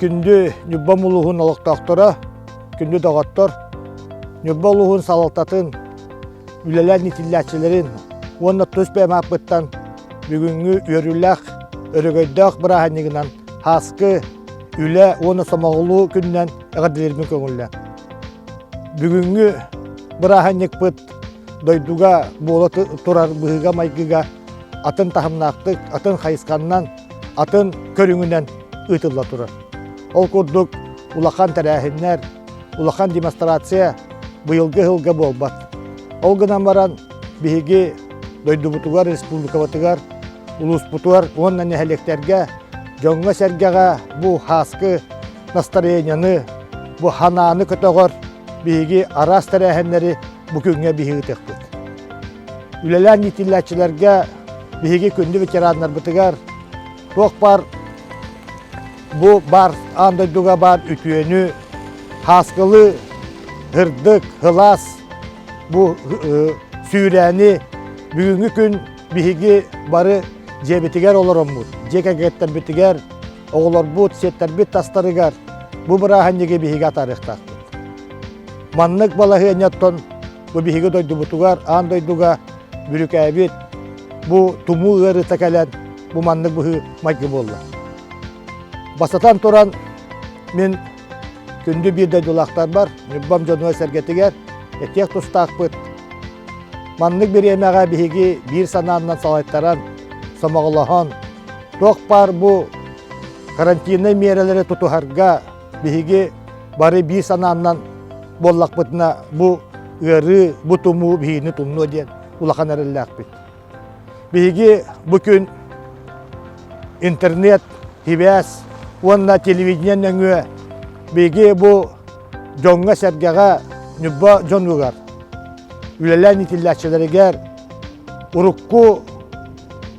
Күндү Ньурба улууһун олохтоохторо, күндү доҕоттор, Ньурба улууһун салалтатын, үлэлээн иитиллээччилэрин уонна тус бэйэм ааппыттан бүгүҥҥү үөрүүлээх, өрөгөйдөөх бырааһынньыгынан Һааскы, үлэ уонна сомоҕолуу күнүнэн эҕэрдэлиирбин көҥүллээн. Бүгүҥҥү бырааһынньыкпыт дойдуга буола турар быһыыга-майгыга атын таһымнаахтык, атын хайысханнан, атын көрүҥүнэн ыытылла турар. Ол курдук улахан тэрээһиннэр, улахан демонстрация быйылгы сылга буолбат. Ол гынан баран биһиги дойдубутугар, республикабытыгар, улууспутугар уонна нэһилиэктэргэ дьоҥҥо-сэргэҕэ бу һааскы настроениены, бу ханааны көтөҕөр биһиги араас тэрээһиннэри бу күҥҥэ биһиги ыытыахпыт. Үлэлээн иитиллээччилэргэ биһиги күндү ветераннарбытыгар туох баар бу баар аан дойдуга баар үтүөнү, һааскылы, һырдык, һылаас бу сүүрээни бүгүҥҥү күн биһиги бары дьиэбитигэр олороммут, дьиэ кэргэттэрбитигэр, оҕолорбут, сиэттэрбит тастарыгар бу бырааһынньыгы биһиги атаарыахтаахпыт. Маннык балаһыанньаттан бу биһиги дойдубутугар, аан дойдуга бүрүкээбит бу тумуу ыарыыта кэлэн бу маннык быһыы майгы буолла. Бастатан туран мин күндү биир дойдулаахтарбар, Ньурбам дьонугар-сэргэтигэр этиэх тустаахпыт. Маннык бириэмэҕэ биһиги биир санааннан салайтаран, сомоҕолоһон, туох баар бу карантиннай миэрэлэри тутуһарга биһиги бары биир санааннан буоллахпытына бу ыарыы, бу тумуу биһигини тумнуо диэн улахан эрэллээхпит. Биһиги бу күн интернет, сибээс уонна телевидение нөҥүө биһиги бу дьоҥҥо-сэргэҕэ, Ньурба дьонугар, үлэлээн иитиллээччилэригэр урукку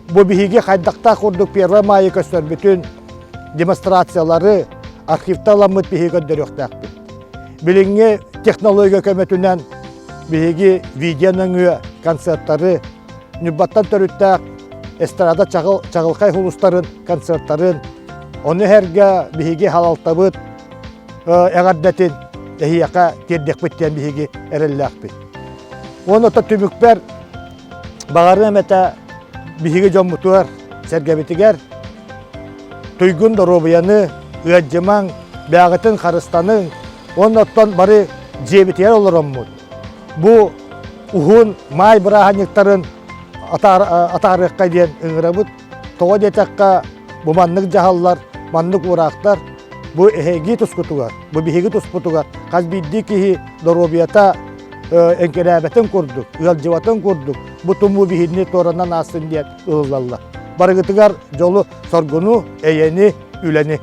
бу биһиги хайдахтаах курдук Первое мая көстөрбүтүн демонстрациялары архивта ыламмыт биһиги көрдөрүөхтээхпит. Билиҥҥи технология көмөтүнэн биһиги видео нөҥүө концерттары, Ньурбаттан төрүттээх эстрада чаҕыл, чаҕылхай улуустарын концерттарын, ону эһэргэ биһиги халалтабыт эҕэрдэтин эһиэхэ тиэрдиэхпит диэн биһиги эрэллээхпит. Уонна то түмүкпэр баҕарыам этэ биһиги дьоммутугар, сэргэбитигэр туйгун доруобуйаны, ыаддьымаҥ, бээҕитин харыстаныҥ уонна оттон бары дьиэбитигэр олороммут. Бу уһун маай бырааһынньыктарын атаарыахха диэн ыҥырабыт. Тоҕо диэтэххэ, бу маннык дьаһаллар, маннык уураахтар бу эһиги тускутугар, бу биһиги туспутугар хас биирдии киһи доруобуйата эҥкирээбэтин курдук, ыалдьыбатын курдук бу тумуу биһигини туоранан аастын диэн ылыллаллар. Барыгытыгар дьолу, соргуну, эйэни, үлэни.